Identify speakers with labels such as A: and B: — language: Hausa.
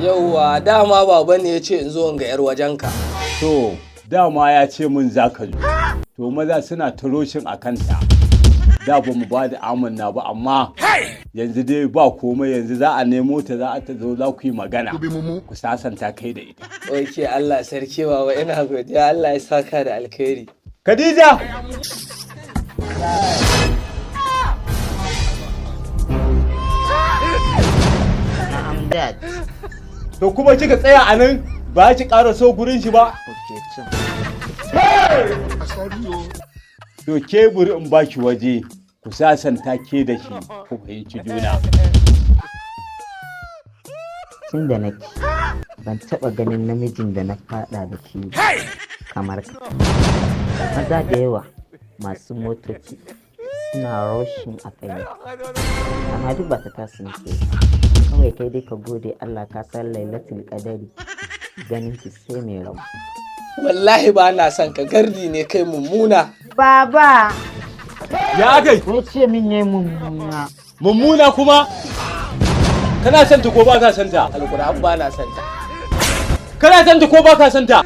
A: Yauwa, dama baba ne ya ce in zo in ga 'yar wajenka.
B: To, dama ya ce mun za ka zo. To, maza suna ta rushing a kanta. Da ba mu ba da amanna ba, amma yanzu dai ba komai, yanzu za a nemo ta, za a ta zo, za ku yi magana. Ku sasanta kai da ita.
A: Ok, Allah sarki baba, ina godiya, Allah ya saka da alkhairi.
B: Khadija!
C: I'm dead.
B: To, kuma kika tsaya a nan ba ki ƙara so gurin shi ba?
C: Okay, to.
B: To, ke buri in baki waje ku sasanta ke da shi, ku fahimci juna.
C: Tun da nake ban taɓa ganin namijin da na faɗa da shi kamar ka. Maza da yawa masu motoci suna rushing a kai, amma duk ba ta tasu nake ba. Kawai kai dai ka gode Allah, ka san Lailatul Qadari ganin ki sai mai rabo.
A: Wallahi ba na son ka, gardi ne kai, mummuna.
C: Baba!
B: Ya kai?
C: Ko ce min yayi mummuna.
B: Mummuna kuma? Kana son ta ko ba ka son ta?
A: Alkur'an ba na son ta.
B: Kana son ta ko ba ka son ta?